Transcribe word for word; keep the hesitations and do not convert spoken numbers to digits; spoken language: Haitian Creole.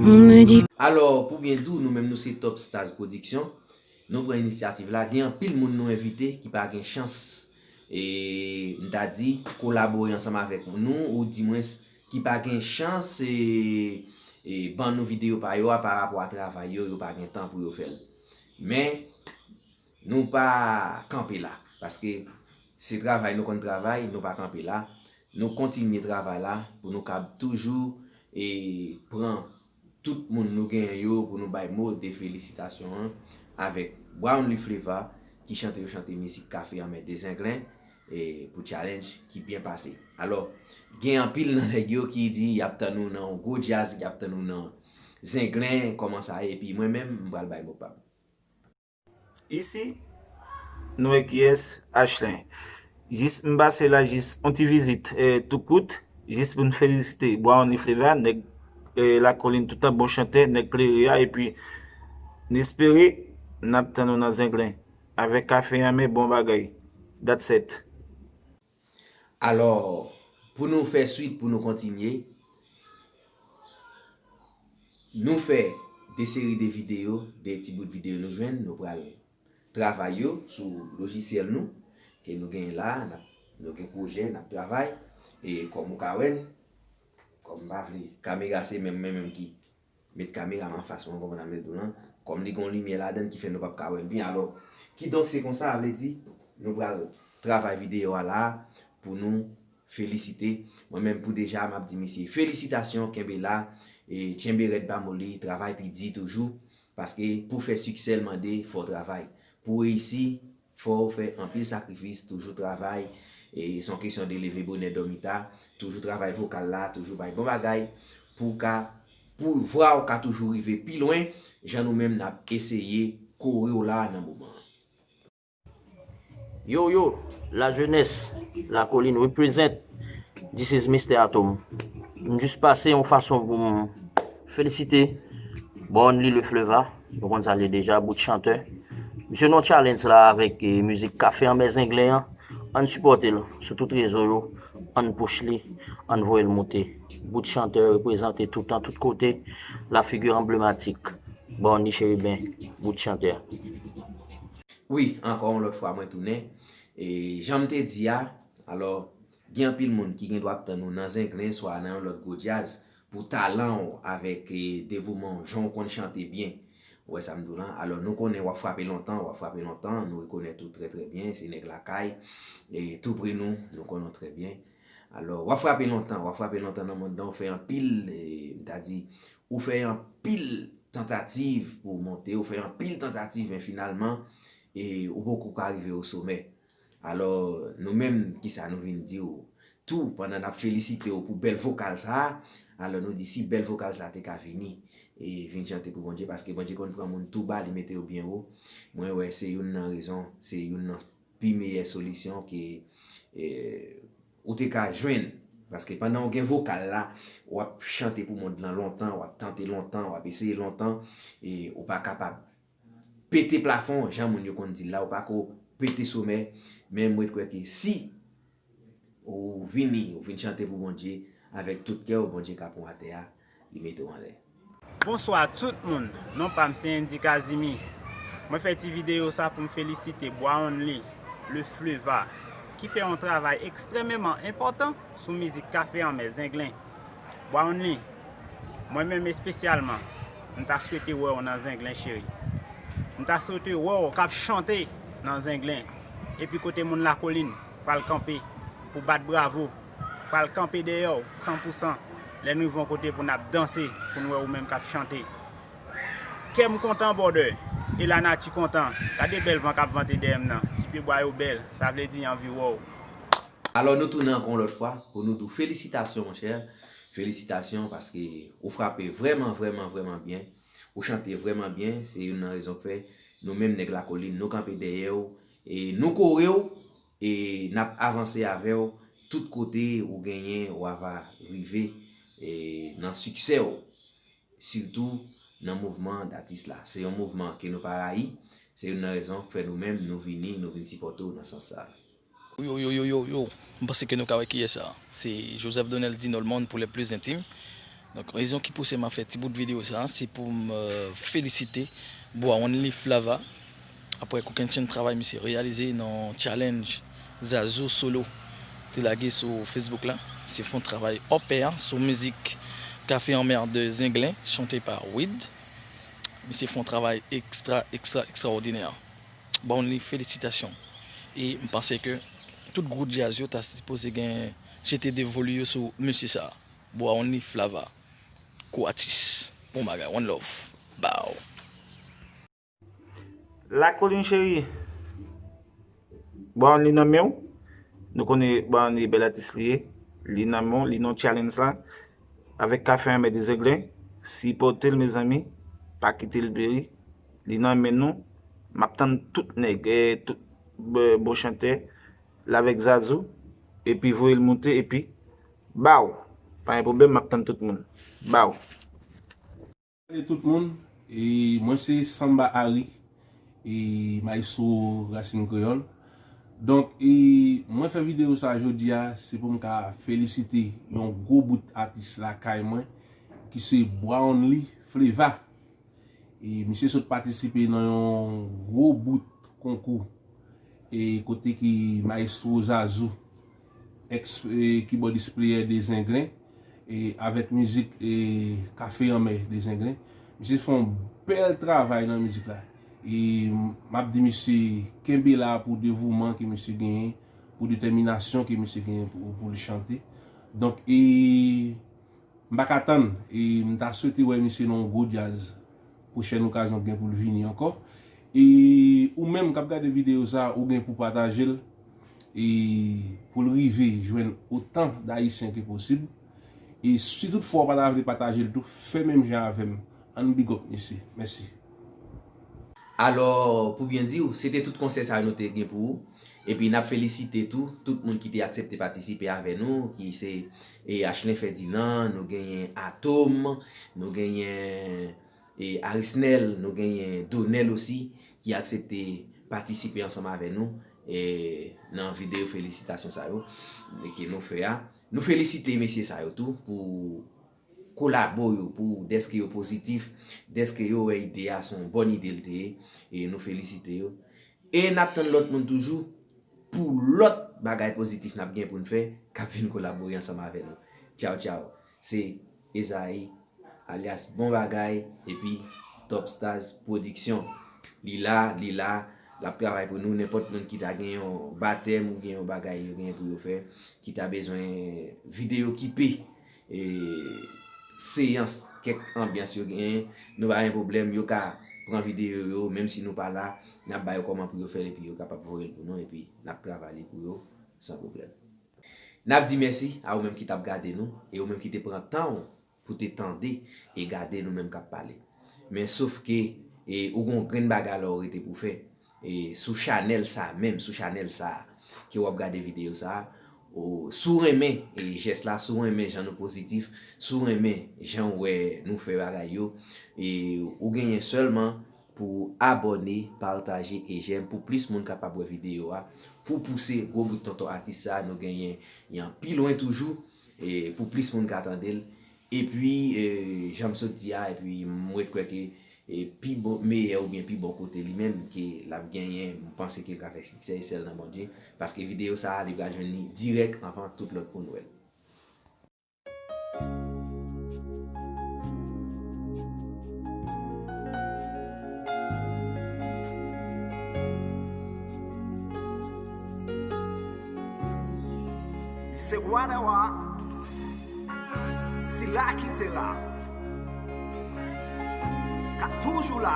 On me dit Alò, pou byen di w, nou menm nou se Top Stars Production. Nou pran inisyativ la. Gen anpil moun nou envite ki pa gen chans, e, m ta di, kolabore ansanm avèk nou, oudimwens ki pa gen chans, e, e, ban nou videyo pa yo a, pa rapò a travay yo, yo pa gen tan pou yo fè l. Men, nou pa kanpe la, paske se travay nou konn travay, nou pa kanpe la. Nou kontinye travay la pou nou kab toujou, e, pran tout moun nou genyen yo pou nou bay mo de felisitasyon an avèk Brownly Fleva ki chante yo chante mizik Kafe Anmè de Zenglen, e, pou challenge ki byen pase. Alò, gen anpil nan nèg yo ki di y ap tann ou nan yon gwo djaz, y ap tann ou nan Zenglen, kòman sa ye, epi mwen menm, m pral bay mo pa m. Isi, nou wè kiyès, Ashley. Jis m pase la jis yon ti vizit, eh, tou kout, jis pou n felisite Brownly Fleva, nèg, eh, Lakolin, tout tan bon chantè, nèg klere a, epi n espere n ap tann ou nan Zenglen avèk Kafe Anmè, bon bagay. That's it. Alò, pou nou fè swit, pou nou kontinye, nou fè de seri de videyo, de ti bout videyo nou jwenn, nou pral travay yo sou lojisyèl nou, ke nou genyen la, n ap, nou gen pwojè, n ap travay, e kòm ou ka wè l, kòm m pa vle, kamera se menm mwen menm ki met kamera m anfas mwen, w konprann sa m vle di w lan, kòm li gen yon limyè ladan l ki fè nou p ap ka wè l byen, alò, kidonk se konsa, vle di, nou pral travay videyo a la a pou nou felisite. Mwen menm pou deja, m ap di misye felisitasyon, kenbe la, e tyenbe rèd pa moli, travay pi di toujou, paske pou fè siksè l mande fò w travay. Pou w reyisi, fò w fè anpil sakrifis, toujou travay, e se yon kesyon de leve bonè dòmi ta, toujou travay vokal la, toujou bay bon bagay, pou w ka, pou vwa w ka toujou rive pi lwen, jan nou menm n ap eseye kore w la nan moman an. Yo yo, la jeunesse, Lakolin represent. This is Mister Atom. M jis pase yon fason pou m felisite Brownly Fleva. Nou konn sa l ye deja, bout chantè. Misye nan challenge la avèk, eh, mizik Kafe Anmè Zenglen an. Ann sipòte l sou tout rezo yo. Ann push li, ann voye l moute. Bout chantè reprezante toutan, tout kote. La figure emblématique. Brownly Cherubin, bout chantè. Wi, ankò yon lòt fwa mwen tounen. E jan m te di a, alò, gen anpil moun ki gen dwa ap tann ou nan Zenglen, swa nan yon lòt gwo djaz, pou talan w avèk, e, devouman w, jan w konn chante byen. Ou wè sa m di w lan? Alò, nou konnen w ap frape lontan, w ap frape lontan, nou rekonèt ou trè, trè byen, se nèg lakay, e, tou pre nou, nou konnen w trè byen. Alò, w ap frape lontan, w ap frape lontan nan mond lan, ou fè anpil, e, m ta di, ou fè anpil tantativ pou w monte, ou fè anpil tantativ, men finalman, e, ou poko ka rive o somè. Alò, nou menm, kisa nou vin di w tou, pandan n ap felisite w pou bèl vokal sa a, alò nou di si bèl vokal sa a te ka vini, e, vin chante pou Bondye, paske Bondye konn pran moun tou ba, li mete yo byen wo. Mwen wè se youn nan rezon, se youn nan pi meyè solisyon ke, e, ou te ka jwenn. Paske pandan w gen vokal la, w ap chante pou mond lan lontan, w ap tante lontan, w ap eseye lontan, e ou pa kapab pete plafon, jan moun yo konn di l la, ou pa ko pete somè, men mwen kwè ke si ou vini, ou vin chante pou Bondye, avèk tout kè w, Bondye ka pran w atè a, li mete w anlè. Bonswa tout moun, non pa m se Andy Casimir. Mwen fè ti videyo sa pou m felisite Brownly Fleva, ki fè yon travay ekstrèmeman enpòtan sou mizik Kafe Anmè Zenglen. Brownly, mwen menm espesyalman, m ta swete wè w nan Zenglen cheri. M ta swete wè w k ap chante nan Zenglen, epi kote moun Lakolin pral kanpe pou bat bravo, pral kanpe dèyè w san pou san lè n rive yon kote pou n ap danse, pou n wè ou menm k ap chante. Kè m kontan brother, e lanati kontan. Gade bèl van k ap vante dèyè m nan. Ti pyebwa yo bèl, sa vle di y anvi wè w. Alò, nou tounen ankò yon lòt fwa pou nou di w felisitasyon, monchè. Felisitasyon, paske ou frape vrèman, vrèman, vrèman byen. Ou chante vrèman byen. Se youn nan rezon k fè nou menm nèg Lakolin, nou kanpe dèyè w, e nou kore w, e n ap avanse avè w tout kote ou genyen, w ava rive, e nan siksè w. Sitou nan mouvman datis la. Se yon mouvman ke nou pa rayi, se youn nan rezon k fè nou menm nou vini, nou vin sipòte w nan sans sa. Yo, yo, yo, yo, yo, m panse ke nou ka wè kiyès sa. Se Joseph Doneldy Nolmond pou les plus intimes. Donk, rezon ki pouse m ap fè ti bout videyo sa, se pou m, euh, felisite Bwa Only Flava. Apre kokennchenn travay misye reyalize nan challenge Zazou Solo te lage sou Facebook la. Misye fè yon travay hors pair sou mizik Café Amer de Zenglen, chante pa Wid. Misye fè yon travay ekstra, ekstra, ekstraòdinè. Bwa Only, felisitasyon. E m panse ke tout gwo djaz yo ta sipoze gen jete de voli yo sou mesye sa. Bwa Only Flava. Gwo atis. Bon bagay, one love. Bow. Lakolin cheri, Bwa Only nan men w. Nou konnen Bwa Only bèl atis li ye. Li nan men w, li nan challenge la. Avèk Café Amer de Zenglen. Sipòte l, mezanmi. Pa kite l peri. Li nan men nou. M ap tann tout nèg, eh, tout, eh, bon chantè. L avèk Zazou. Epi voye l moute, epi, bow. Pa gen pwoblèm, m ap tann tout moun. Bow. Salut tout moun, e mwen se Samba Harry, e maestro Rasin Kreyòl. Donk, e mwen fè videyo sa jodi a, se pou m ka felisite yon gwo bout atis lakay mwen, ki se Bwa Only Flava. E misye sot patisipe nan yon gwo bout konkou, e kote ki maestro Zazou, ex e, kibòdis player de Zenglen, e avèk mizik e Café Amer de Zenglen. Misye fè yon bèl travay nan mizik la. E m ap di misye kenbe la pou devouman ke misye genyen, pou detèminasyon ke misye genyen pou, pou l chante. Donk, e M pa ka tann, e m ta swete wè misye nan yon gwo djaz. Pwochèn okazyon gen pou l vini ankò. E ou menm k ap gade videyo sa, ou gen pou pataje l, e pou l rive jwenn otan d Ayisyen ke posib. E si toutfwa w pa ta vle pataje l tou, fè menm jan avè m. Ann big up misye. Mèsi. Alò, pou byen di w, se te tout konsèy sa yo nou te gen pou ou. Epi n ap felisite tou, tout moun ki te aksepte patisipe avè nou, ki se e, Achlin Ferdinand, nou genyen Atom, nou genyen e, Arisnel, nou genyen Donel osi, ki aksepte patisipe ansanm avè nou e, nan videyo felisitasyon sa yo ke nou fè a. Nou felisite mesye sa yo tou pou kolabo yo, pou dèske yo pozitif, dèske yo wè ide a se yon bòn ide l te ye, e nou felisite yo. E n ap tann lòt moun toujou pou lòt bagay pozitif n ap gen pou n fè k ap vin kolabore ansanm avè nou. Tchaw tchaw. Se Ezayi alyas Bon Bagay epi Top Stars Production. Li la, li la, l ap travay pou nou. Nenpòt moun ki ta gen yon batèm oubyen yon bagay yo gen pou yo fè, ki ta bezwen videyo kipe e, seyans, kèk anbyans yo genyen, nou pa gen pwoblèm, yo ka pran videyo yo, menm si nou pa la, n ap ba yo kòman pou yo fè l epi yo kapab voye l pou nou epi n ap travay li pou yo san pwoblèm. N ap di mèsi a ou menm ki t ap gade nou e ou menm ki te pran tan w pou te tande e gade nou menm k ap pale. Men sof ke e, ou gen yon grenn bagay la ou rete pou fè e, sou chanèl sa menm, sou chanèl sa ke w ap gade videyo sa, ou, si w renmen e, jès la, si w renmen jan nou pozitif, si w renmen jan w wè nou fè bagay yo, e, ou genyen sèlman pou abòne, pataje e jèm pou plis moun kapab wè videyo a, pou pouse gwo bout tonton atis sa nou genyen y an pi lwen toujou, e, pou plis moun ka tande l. Epi, e, jan m sot di a, epi m ret kwè ke e, pi bon, meyè oubyen pi bon kote li menm ke l ap genyen, m panse ke l ka fè siksè e sèl nan Bondye, paske videyo sa a, li pral jwenn li dirèk anvan tout lòt pou nou wè l. Se wa dè wa, sila ki te la, k ap toujou la.